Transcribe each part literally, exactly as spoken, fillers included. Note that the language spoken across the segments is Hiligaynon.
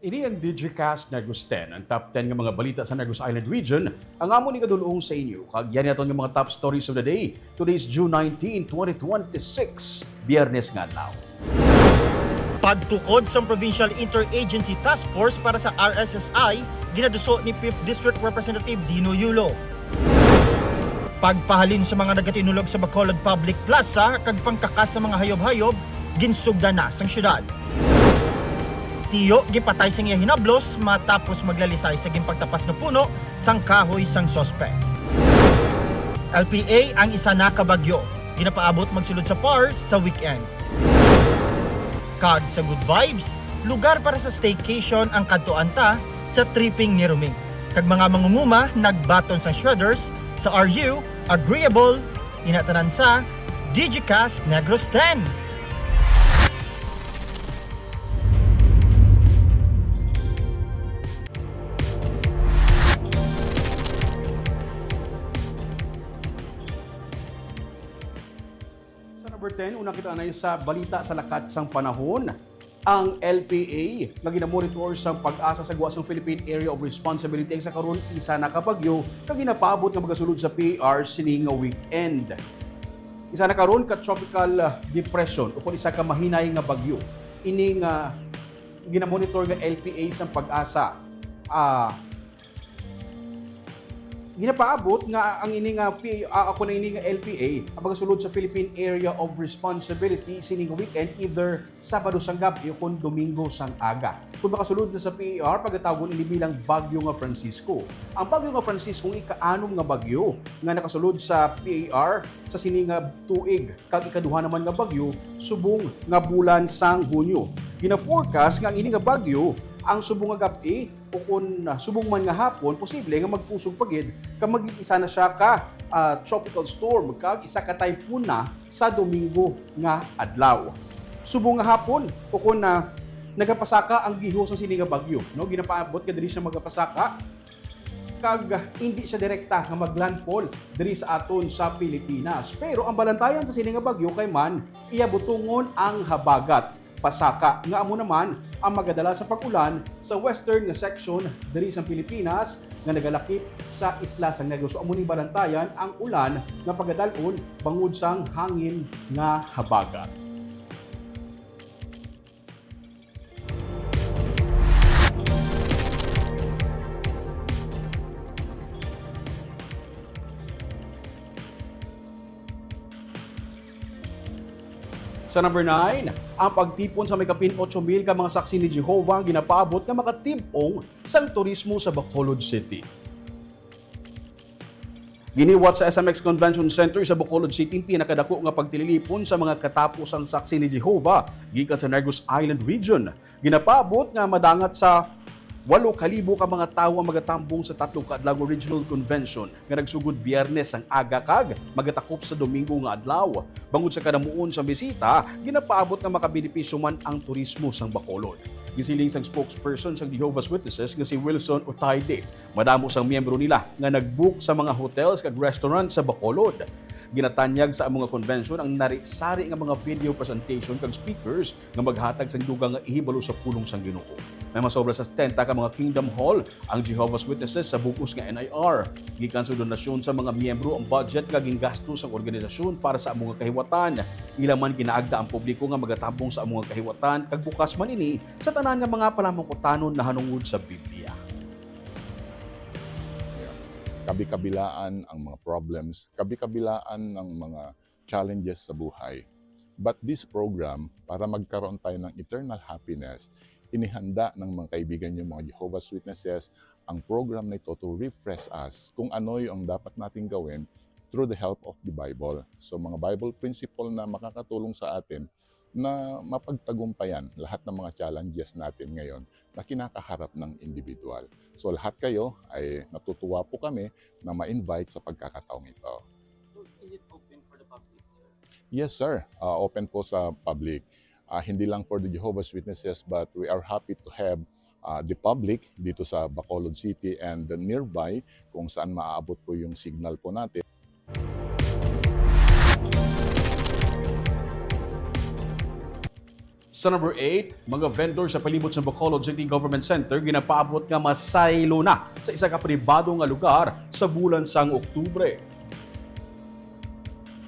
Ini ang Digicast Negros ten, ang top ten nga mga balita sa Negros Island Region, ang amon igadul-ong sa inyo. Kag yan aton nga mga top stories of the day. Today is June nineteen, twenty twenty-six, Biyernes nga adlaw. Pagtukod sang Provincial Interagency Task Force para sa R S S I, ginaduso ni Fifth District Representative Dino Yulo. Pagpahalin sa mga nagatinulog sa Bacolod Public Plaza kag pangkakas sa mga hayop-hayop, ginsugdan na sang syudad. Tiyo gipatay sang iya hinablos matapos maglalisay sa ginpagtapas nga puno sang kahoy sang suspek. L P A ang isa na ka bagyo, ginapaabot magsulod sa P A R sa weekend. Kag sa Good Vibes, lugar para sa staycation ang kadtuan ta sa tripping ni Roming. Kag mga mangunguma nagbaton sa Shredders sa Are You Agreeable? Ina tanan sa Digicast Negros ten. Sa number ten, una kita anay sa balita sa lakat sang panahon. Ang L P A nga ginamonitor sang Pag-asa sa gwa sang Philippine Area of Responsibility ang sa karon isa na ka bagyo nga ginapaabot nga magasulod sa P A R sini nga weekend. Isa na karon ka tropical, ah, depression o kon isa ka mahinay nga bagyo. Ini nga ginamonitor nga L P A sang Pag-asa. Ah, ginapaabot nga ang ini nga P A, ah, ako na ini nga L P A, ang pagsulod sa Philippine Area of Responsibility sini nga weekend, either Sabado sang gab-i o kon Domingo sang aga. Kung makasulod na sa P A R, pagatawgon ini bilang Bagyo nga Francisco. Ang Bagyo nga Francisco ang ikaanom nga bagyo nga nakasulod sa P A R sa sini nga tuig, kag ikaduha naman nga bagyo subong nga bulan sang Hunyo. Gina-forecast nga ang ini nga bagyo ang subong nga gab-i o kon, ah, subong man nga hapon, posible nga magpusog pa gid kag maging isa na sia ka, ah, tropical storm kag isa ka typhoon na sa Domingo nga adlaw. Subong nga hapon, o kon, ah, nagapasaka ang giho sa sini nga bagyo, no? Ginapaabot nga diri siya magapasaka, kag hindi siya direkta nga maglandfall diri sa aton sa Pilipinas. Pero ang balantayan sa sini nga bagyo kay man iya butongon ang habagat pasaka, nga amo naman ang magadala sa pag-ulan sa western nga section diri sa Pilipinas nga nagalakip sa isla sa Negros. So, amo ning balantayan ang ulan nga pagadal-on bangod sang hangin nga habagat. Sa number nine, ang pagtipon sa may kapin ocho mil ka mga Saksi ni Jehovah ang ginapaabot nga makatib-ong sang turismo sa Bacolod City. Giniwat sa S M X Convention Center sa Bacolod City ang pinakadako nga pagtililipon sa mga katapo sang Saksi ni Jehovah gikan sa Negros Island Region. Ginapaabot nga madangat sa walo ka libo ka mga tawo ang magatambong sa tatlo ka adlaw nga regional convention nga nagsugod Biyernes sang aga kag magatakop sa Domingo nga adlaw. Bangod sa kadamuon sang bisita, ginapaabot nga makabenepisyo man ang turismo sang Bacolod. Gisiling sang spokesperson sang Jehovah's Witnesses nga si Wilson Otaide, madamo sang miyembro nila nga nag-book sa mga hotels kag restaurant sa Bacolod. Ginatanyag sa among nga convention ang nari-sari nga mga video presentation kag speakers nga maghatag sang dugang nga ihibalo sa pulong sang Ginoo. May masobra sa setenta ka mga Kingdom Hall ang Jehovah's Witnesses sa bug-os nga N I R. Gikan sa donasyon sa mga miyembro ang budget nga gingasto sang organisasyon para sa amo nga kahiwatan. Ila man ginaagda ang publiko nga magatambong sa amo nga kahiwatan, kag bukas man ini sa tanan nga mga palamangkutanon nahanungod sa Biblia. Yeah. Kabi-kabilaan ang mga problems, kabi-kabilaan ang mga challenges sa buhay. But this program, para magkaroon tayo ng eternal happiness, inihanda ng mga kaibigan niyo, mga Jehovah's Witnesses, ang program na ito to refresh us kung ano yung dapat nating gawin through the help of the Bible. So, mga Bible principle na makakatulong sa atin na mapagtagumpayan lahat ng mga challenges natin ngayon na kinakaharap ng individual. So, lahat kayo ay natutuwa po kami na ma-invite sa pagkakataong ito. So, is it open for the public, sir? Yes, sir. Ah, open po sa public. Ah, hindi lang for the Jehovah's Witnesses, but we are happy to have, ah, the public dito sa Bacolod City and the nearby kung saan maaabot po yung signal po natin. Sa number eight, mga vendor sa palibot sa Bacolod City Government Center ginapaabot nga masaylo na sa isa ka pribado nga lugar sa bulan sang Oktubre.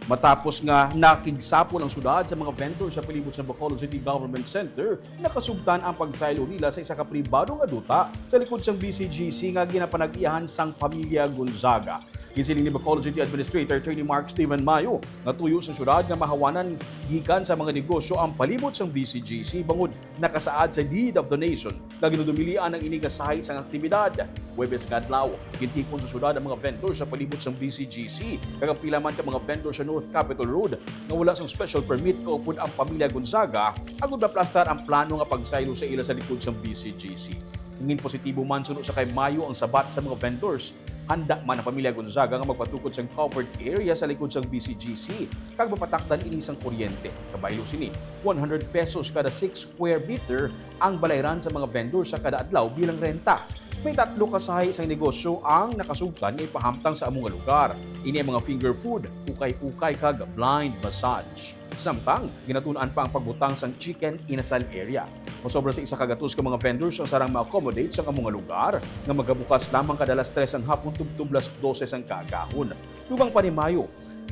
Matapos nga nakigsapol ang syudad sa mga vendor sa palibot sa Bacolod City Government Center, nakasugtan ang pagsaylo nila sa isa ka pribado nga duta sa likod sang B C G C nga ginapanag-iyahan sang pamilya Gonzaga. Ginsiling ni Bacolod City Administrator Attorney Mark Steven Mayo nga tuyo sa syudad nga mahawanan gikan sa mga negosyo ang palibot sang B C G C bangod nakasaad sa Deed of Donation nga ginadumilian ang ini nga sahi sang aktibidad. Huwebes nga adlaw, gintipon sa syudad ang mga vendor sa palibot sang B C G C kag ang pila man ka mga vendor sa North Capitol Road nga wala sang special permit kaupod ang pamilya Gonzaga agud maplastar ang plano nga pagsaylo sa ila sa likod sang B C G C. Nangin positibo man suno sa kay Mayo ang sabat sa mga vendors. Handa man ang pamilya Gonzaga nga magpatukod sang covered area sa likod sang B C G C kag mapatakdan ini sang kuryente. Kabaylo sini, one hundred pesos kada six square meter ang balayran sa mga vendor sa kada adlaw bilang renta. May tatlo ka sahi sang negosyo ang nakasugtan nga ipahamtang sa amo nga lugar. Ini ang mga finger food, ukay-ukay kag blind massage. Samtang, ginatun-an pa ang pagbutang sang chicken inasal area. Masobra sa isa ka gatos ka mga vendors ang sarang ma-accommodate sa amo nga lugar nga magabukas lamang kada alas tres sang hapon tubtob alas dose sang kaagahon. Lubang pa ni Mayo,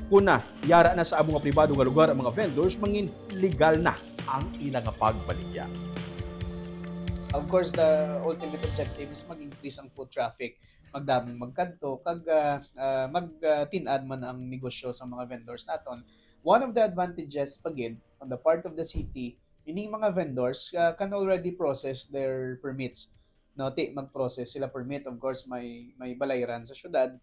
kun na yara na sa amo nga pribado nga lugar ang mga vendors, mangin legal na ang ila nga pagbaligya. Of course, the ultimate objective is mag-increase ang foot traffic. Magdamong magkadto, kag ah, ah, mag-tin-ad man ang negosyo sa mga vendors naton. One of the advantages pa gid on the part of the city, ining mga vendors ah, can already process their permits. No, ti mag-process sila permit, of course, may may balayran sa syudad.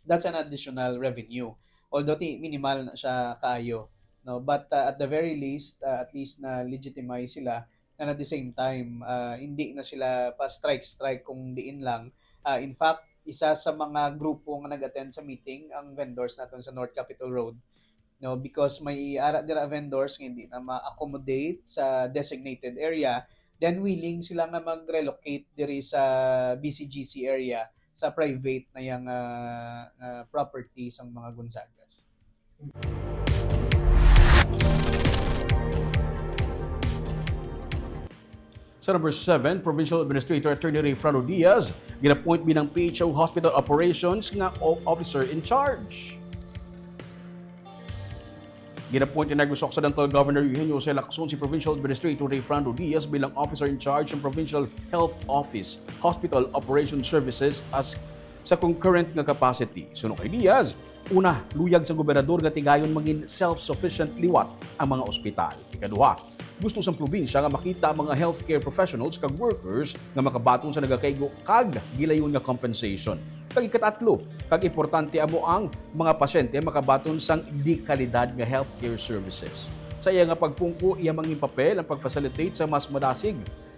That's an additional revenue. Although ti minimal na siya kaayo, no, but ah, at the very least, ah, at least na legitimize sila, and at the same time, ah, hindi na sila pa strike strike kung diin lang. Ah, in fact, isa sa mga grupo nga nag-attend sa meeting ang vendors naton sa North Capitol Road, no, because may ara dira vendors nga hindi na ma-accommodate sa designated area, then willing sila nga mag-relocate diri sa B C G C area sa private na yang ah, nga property sang mga Gonzagas. Sa number seven, Provincial Administrator Attorney Rayfrando Diaz gin-appoint bilang P H O Hospital Operations nga o- Officer in Charge. Gin-appoint ni Negros Occidental Governor Eugenio Jose Lacson si Provincial Administrator Rayfrando Diaz bilang Officer in Charge ng Provincial Health Office Hospital Operation Services as sa concurrent nga capacity. Suno kay Diaz, una, luyag sa gobernador nga tigayon mangin self-sufficient liwat ang mga ospital. Ikaduha, gusto sang probinsya nga makita ang mga healthcare professionals kag workers nga makabaton sa nagakaigo kag gilayon nga compensation. Kag ikatatlo, kag importante amo ang mga pasyente makabaton sang dekalidad nga healthcare services. Sa iya nga pagpungko, iya mangin papel ang pag-facilitate sa mas madasig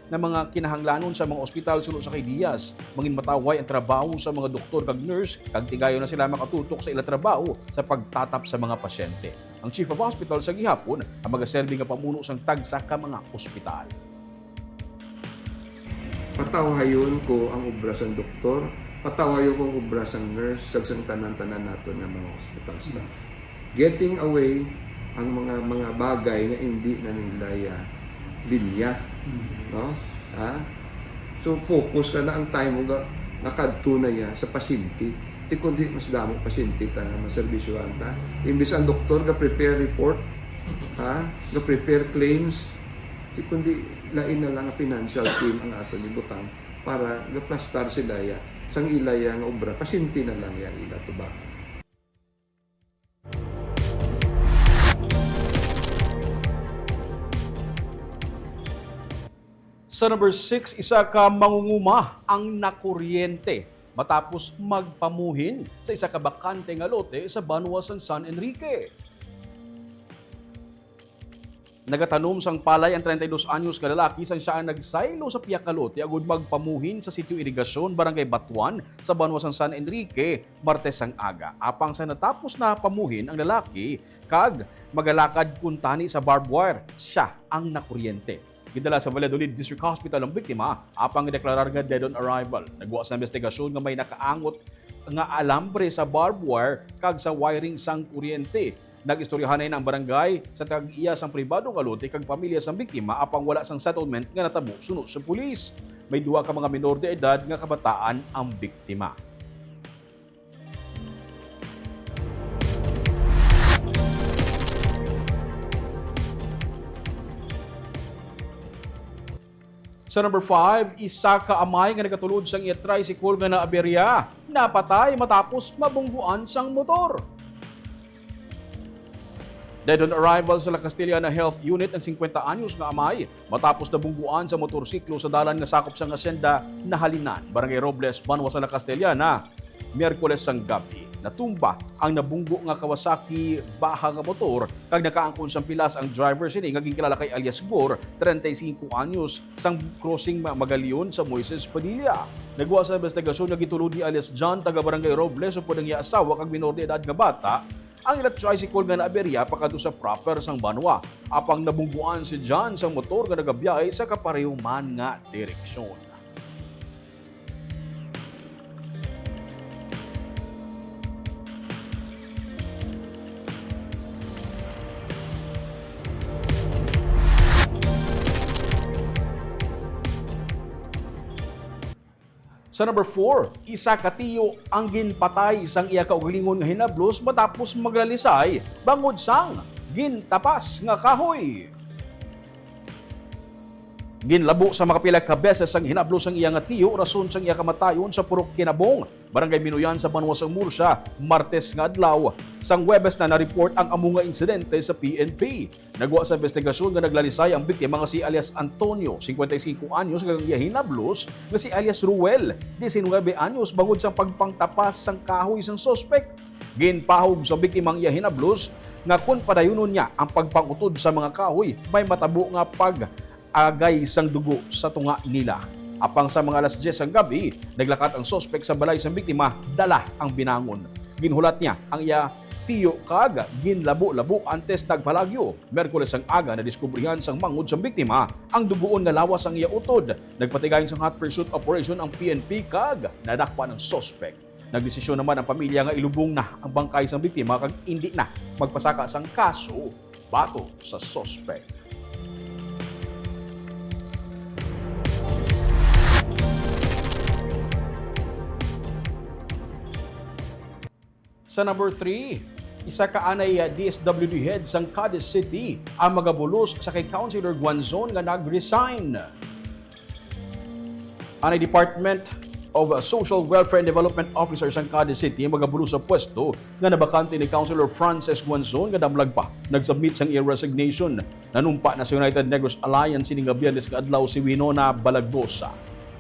na mga kinahanglanon sa mga ospital suno sa kay Diaz. Mangin matawhay ang trabaho sa mga doktor kag nurse kag tigayon na sila makatutok sa ila trabaho sa pagtatap sa mga pasyente. Ang Chief of Hospital sa gihapon ang magaserbi nga pamuno sang tagsa ka mga ospital. Patawhayon ko ang obra sang doktor, patawhayon ko ang obra sang nurse kag sang tanan-tanan naton nga mga hospital staff. Getting away ang mga mga bagay nga hindi na nila ya linya, no? Ha? So focus ka na ang time mo ga nakadto na ya sa pasyente. Ti kundi mas damo pasyente ta nga maserbisyohan ta. Imbis ang doktor ga prepare report, ha? Ga prepare claims, ti kundi lain na lang nga financial team ang aton ibutang para gaplastar sila ya sang ila ya nga obra, pasyente na lang ya ila tubangan. Sa number six, isa ka mangunguma ang nakuryente matapos magpamuhin sa isa ka bakante nga lote sa banwa sang San Enrique. Nagatanom sang palay ang treinta y dos anyos nga lalaki sang siya ang nagsaylo sa pihak ka lote agud magpamuhin sa Sitio Irigasyon, Barangay Batuan, sa banwa sang San Enrique, Martes sang aga. Apang sa natapos na pamuhin ang lalaki kag magalakad kuntani sa barbed wire, siya ang nakuryente. Gidala sa Valladolid District Hospital ang biktima, apang gideklarar nga dead on arrival. Nagwa sa investigasyon nga may nakaangot nga alambre sa barbed wire kag sa wiring sang kuryente. Nag-istoryahanay na ang barangay sa tag-iya sang pribado nga lote kag pamilya sang biktima, apang wala sang settlement nga natabo suno sa pulis. May duha ka mga menor de edad nga kabataan ang biktima. Sa number five, isa ka amay nga nagatulod sang iya tricycle nga naaberya, napatay matapos mabungguan sang motor. Dead on arrival sa La Castellana Health Unit ang singkwenta anyos nga amay matapos nabungguan sa motorsiklo sa dalan nga sakop sang Hacienda Nahalinan, Barangay Robles, banwa sa La Castellana. Miyerkules sang gabi, natumba ang nabunggo nga Kawasaki Baja nga motor kag nakaangkon sang pilas ang driver sini nga ginkilala kay alias Gor, treinta y cinco anyos, sang crossing Ma-, Magalion sa Moises Padilla. Nagwa sa investigasyon nga gitulod ni alias John, taga Barangay Robles, upod ang iya asawa kag minor de edad nga bata, ang ila tricycle nga naaberya pakadto sa proper sang banwa, apang nabungguan si John sang motor nga nagabiyahe sa kapareho man nga direksyon. Sa number four, isa ka tiyo ang ginpatay sang iya kaugalingon nga hinablos matapos maglalisay bangod sang gintapas nga kahoy. Ginlabo sa makapila ka beses ang hinablos sang iya nga tiyo, rason sang iya kamatayon sa Purok Kinabong, Barangay Minuyan sa banwa sang Murcia, Martes nga adlaw. Sang Huwebes na na-report ang amo nga insidente sa P N P. Nagwa sa investigasyon nga naglalisay ang biktima nga si alias Antonio, singkwenta y singko anyos, kag ang iya hinablos nga si alias Ruel, disinuybe anyos, bangod sa pagpangtapas sang kahoy sang suspek. Ginpahog sa biktima ang iya hinablos nga kon padayunon niya ang pagpangutod sa mga kahoy, may matabo nga pag-agay sang dugo sa tunga nila. Apang sa mga alas diyes sang gabi, naglakat ang suspek sa balay sang biktima, dala ang binangon. Ginhulat niya ang iya tiyo kag ginlabo-labo antes nagpalagyo. Miyerkules sang aga, nadiskubrihan sang manghod sang biktima ang dugoon nga lawas sang iya utod. Nagpatigayon sang hot pursuit operation ang P N P kag nadakpan ang suspek. Nagdesisyon naman ang pamilya nga ilubong na ang bangkay sang biktima kag indi na magpasaka sang kaso batok sa suspek. Sa number three, isa ka anay D S W D head sang Cadiz City ang magabulos sa kay Councilor Guanzon nga nag-resign. Anay Department of Social Welfare and Development Officer sang Cadiz City magabulos sa pwesto nga nabakante ni Councilor Frances Guanzon nga damlag pa nagsubmit sang iya resignation. Nanumpa na sa United Negros Alliance sining nga Biyernes nga adlaw si Winona Balagosa.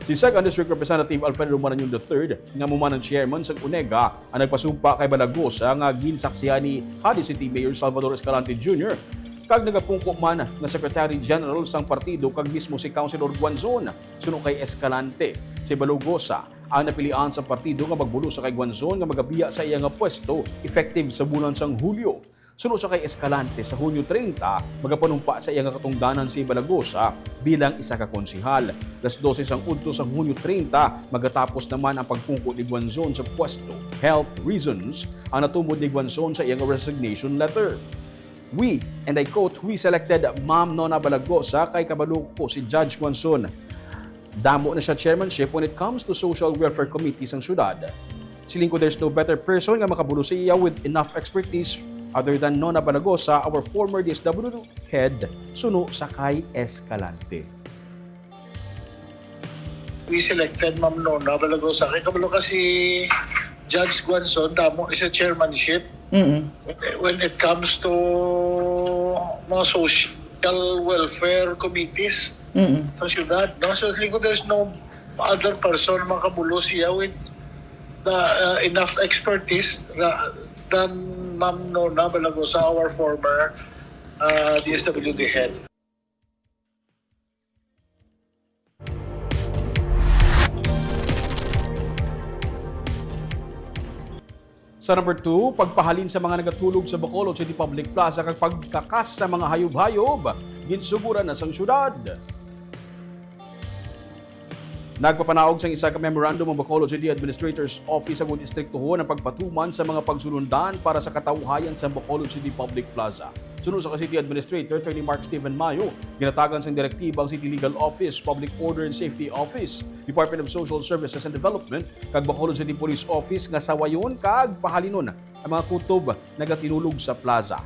Si Second District Representative Alfredo Marañon the third, nga amo man ang chairman sang ONEGA, ang nagpasumpa kay Balagosa nga ginsaksihan ni Cadiz City Mayor Salvador Escalante Junior, kag nagapungko man nga Secretary General sang partido kag mismo si Councilor Guanzon. Suno kay Escalante, si Balagosa ang napilian sa partido nga magbulos sa kay Guanzon nga magabiya sa iya nga pwesto effective sa bulan sang Hulyo. Suno sa kay Escalante, sa Hunyo treinta, magapanumpa sa iya nga katungdanan si Balagosa bilang isa ka konsehal. Las dose sang udto sa Hunyo treinta, magatapos naman ang pagpungko ni Guanzon sa pwesto. Health reasons ang natumod ni Guanzon sa iya nga resignation letter. "We," and I quote, "we selected Ma'am Nona Balagosa kay kabalo ko si Judge Guanzon. Damo na siya chairmanship when it comes to social welfare committee sang syudad. Siling ko there's no better person nga makabulos sa iya with enough expertise other than Nona Balagosa, our former D S W head," suno sa kay Escalante. We selected Ma'am Nona Balagosa. Kay kabalo ka si Judge Guanzon, damo ni sa chairmanship. Mm-mm. When it comes to mga social welfare committees, mm-mm, sa syudad, no? So, I think there's no other person makabulos siya with the, uh, enough expertise ra-, than Ma'am Nona Balagosa, our former, uh, D S W D head. Sa number two, pagpahalin sa mga nagatulog sa Bacolod City Public Plaza kag pagkakas sa mga hayop-hayop, ginsuguran na sang syudad. Nagpapanaog sang isa ka memorandum ang Bacolod City Administrator's Office agud istriktuhon ang pagpatuman sa mga pagsulundan para sa katawhayan sa Bacolod City Public Plaza. Suno sa City Administrator Attorney Mark Steven Mayo, ginatagan sang direktiba ang City Legal Office, Public Order and Safety Office, Department of Social Services and Development, kag Bacolod City Police Office nga sawayon kag pahalinon ang mga kutob nagatinulog sa plaza.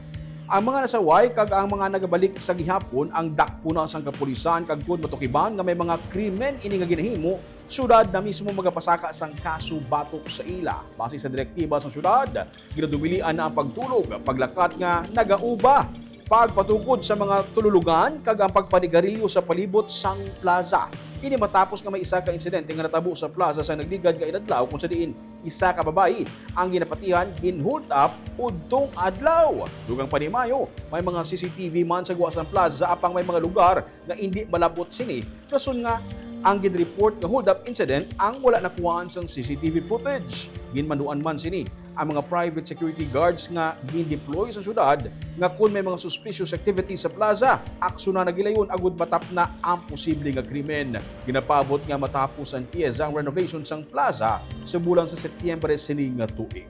Ang mga nasaway kag ang mga nagabalik sa gihapon ang dakpon na sang kapulisan, kag kon matukiban nga may mga krimen ini nga ginahimo, siyudad na mismo magapasaka sang kaso batok sa ila. Base sa direktiba sang siyudad, ginadumilian na ang pagtulog, paglakat nga nagauba, pagpatukod sa mga tululugan, kag ang pagpanigarilyo sa palibot sang plaza. Ini matapos nga may isa ka insidente nga natabo sa plaza sa nagligad nga inadlaw, kung sa diin isa ka babayi ang ginapatihan gin-hold up udtong adlaw. Dugang pa ni Mayo, may mga C C T V man sa gwa sang plaza, apang may mga lugar nga indi malabot sini, rason nga ang gin-report nga hold-up incident ang wala nakuhaan sang C C T V footage. Ginmanuan man sini ang mga private security guards nga gin-deploy sa syudad, nga kon may mga suspicious activity sa plaza, aksyonan na gilayon agud matapna ang posible nga krimen. Ginapaabot nga matapos ang piyesa ang renovation sang plaza sa bulan sa Setyembre sini nga tuig.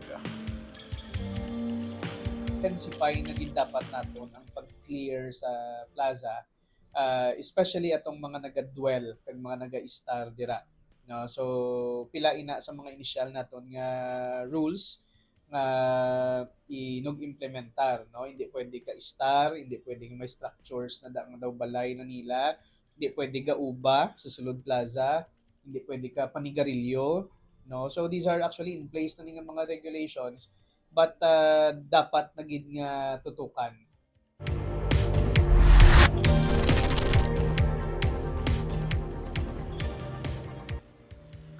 Intensify na gid dapat naton ang pag-clear sa plaza, ah, especially atong mga naga-dwell kag mga naga-istar dira, no? So, pila ina sa mga initial naton nga rules nga inug-implementar, no? Hindi pwede ka istar, hindi pwede nga may structures na da-, nga daw balay na nila, hindi pwede gauba sa sulod plaza, hindi pwede ka panigarilyo, no? So, these are actually in place na ni nga mga regulations, but, ah, dapat na gid nga tutukan.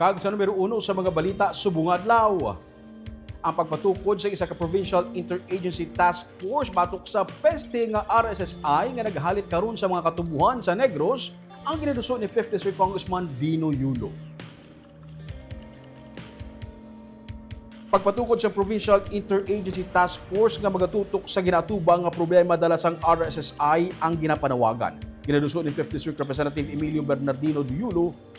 Kag sa numero uno sa mga balita subong nga adlaw, ang pagpatukod sa isa ka Provincial Interagency Task Force batok sa peste nga R S S I nga naghalit karon sa mga katubohan sa Negros ang ginaduso ni Fifth District Congressman Dino Yulo. Pagpatukod sa Provincial Interagency Task Force nga magatutok sa ginaatubang nga problema dala sang R S S I ang ginapanawagan. Ginaduso ni Fifth District Representative Emilio Bernardino Diulo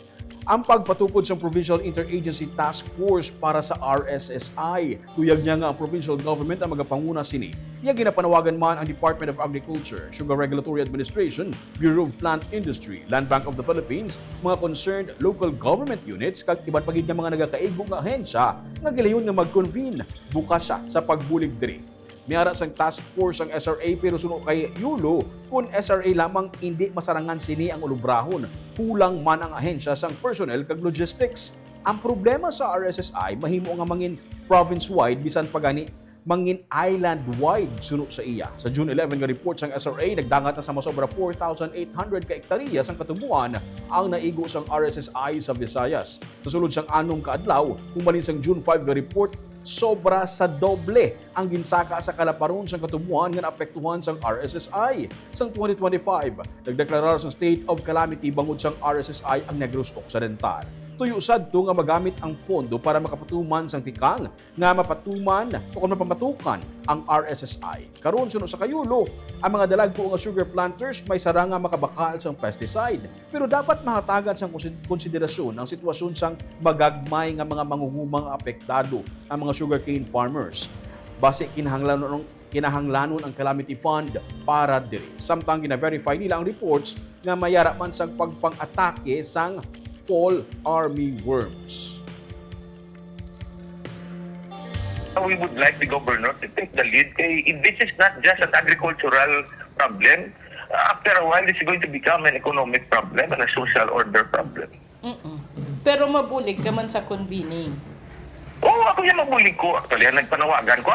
ang pagpatukod sa Provincial Interagency Task Force para sa R S S I. Tuyag niya nga ang provincial government ang magapanguna sini. Iya ginapanawagan man ang Department of Agriculture, Sugar Regulatory Administration, Bureau of Plant Industry, Land Bank of the Philippines, mga concerned local government units, kag iban pa gid nga mga nagakaigo nga ahensya nga gilayon nga mag-convene. Bukas sia sa pagbulig diri. May ara sang task force ang S R A, pero suno kay Yulo, kun S R A lamang, indi masarangan sini ang ulubrahon. Kulang man ang ahensya sang personnel kag logistics. Ang problema sa R S S I mahimo nga mangin province-wide, bisan pa gani mangin island-wide, suno sa iya. Sa June eleven nga report sang S R A, nagdangat na sa masobra four thousand eight hundred ka ektarya sang katuboan ang naigo sang R S S I sa Visayas. Sa sulod sang anom ka adlaw, humalin sang June five nga report, sobra sa doble ang ginsaka sa kalaparon sang katuboan nga naapektuhan sang R S S I. Sang twenty twenty-five, nagdeklarar sang state of calamity bangod sang R S S I ang Negros Occidental. Tuyo sadto nga magamit ang pondo para makapatuman sang tikang nga mapatuman o kon mapamatukan ang R S S I. Karon, suno sa kay Yulo, ang mga dalagko nga sugar planters may sara nga makabakal sang pesticide, pero dapat mahatagan sang konsi-, konsiderasyon ang sitwasyon sang magagmay nga mga mangunguma nga apektado, ang mga sugarcane farmers. Basi kinahanglan kinahanglanon ang calamity fund para diri. Samtang gina-verify nila ang reports nga may ara man sang pagpang-atake sang fall army worms. We would like the governor to take the lead kay this is not just an agricultural problem. After a while, it's going to become an economic problem and a social order problem. Mm-mm. Pero mabulig ka man sa convening. Oo, ako yan mabulig ko. Actually, ang nagpanawagan ko.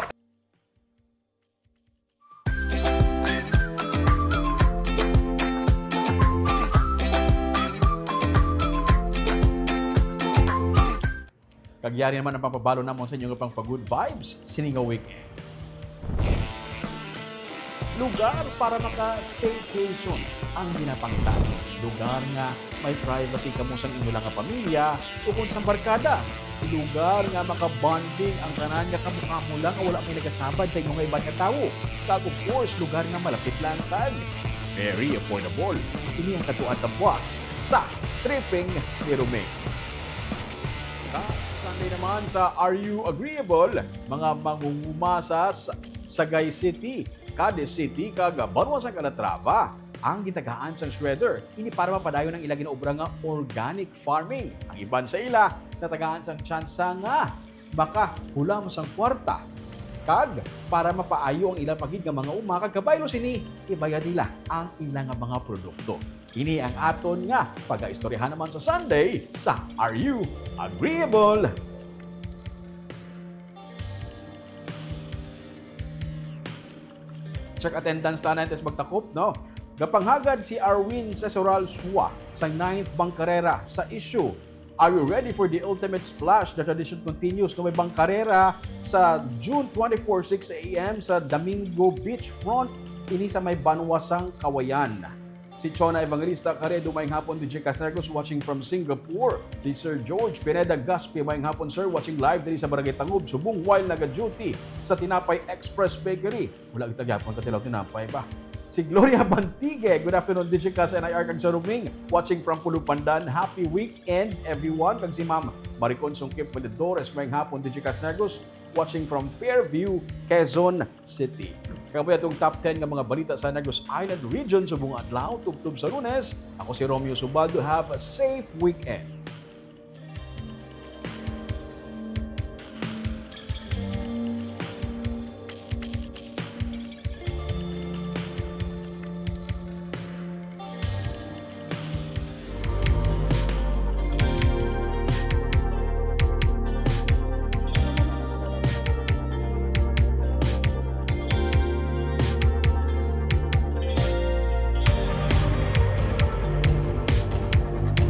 Kag yari naman ang pampabalo namon sa inyo nga pang pa-good vibes sini nga weekend. Lugar para maka-staycation ang ginapangutana. Lugar nga may privacy kamo sang inyo lang nga pamilya ukon sang barkada. Lugar nga maka-bonding ang tanan nga kamukha mo lang nga wala may nagasabad sa inyo nga iban nga tawo. Kag of course, lugar nga malapit lang kag very affordable. Ini ang katuan ka bus sa tripping ni Roming. Sa Sunday naman sa Are You Agreeable, mga mangunguma sa Sagay City, Cadiz City, kag Banwa sang Calatrava ang gitagaan sang shredder. Ini para mapadayon ang ila ginaobra nga organic farming. Ang iban sa ila natagaan sang tsansa nga makahulam sang kwarta kag para mapaayo ang ila pa gid nga mga uma, kag kabaylo sini, ibayad nila ang ila nga mga produkto. Ini ang aton nga pagaistoryahan naman sa Sunday sa Are You Agreeable? Check attendance tanan, tes magtakop, no? Gapanghagad si Arwin Cesoral Sua sa ninth Bangkarera sa issue Are You Ready for the Ultimate Splash? The Tradition Continues, nga may bangkarera sa June twenty-four, six a m sa Domingo Beach Front, ini sa may Banwa sang Kawayan. Si Chona Evangelista Caredo, may hapon, D J Casnergos, watching from Singapore. Si Sir George Pineda Gaspi, may hapon, sir, watching live diri sa Barangay Tangub, Subong, while naga-duty sa Tinapay Express Bakery. Wala kita gyapon katilaw tinapay ba? Si Gloria Bantigue, good afternoon, D J Cas, N I R, kag sa Ruming, watching from Pulupandan. Happy weekend, everyone. Kag si Ma'am Maricon Sungkip Vendedores, may hapon, D J Casnergos, watching from Fairview, Quezon City. Kamo atong top ten nga mga balita sa Negros Island Region subong adlaw, tubtob sa Lunes. Ako si Romeo Subaldo. Have a safe weekend.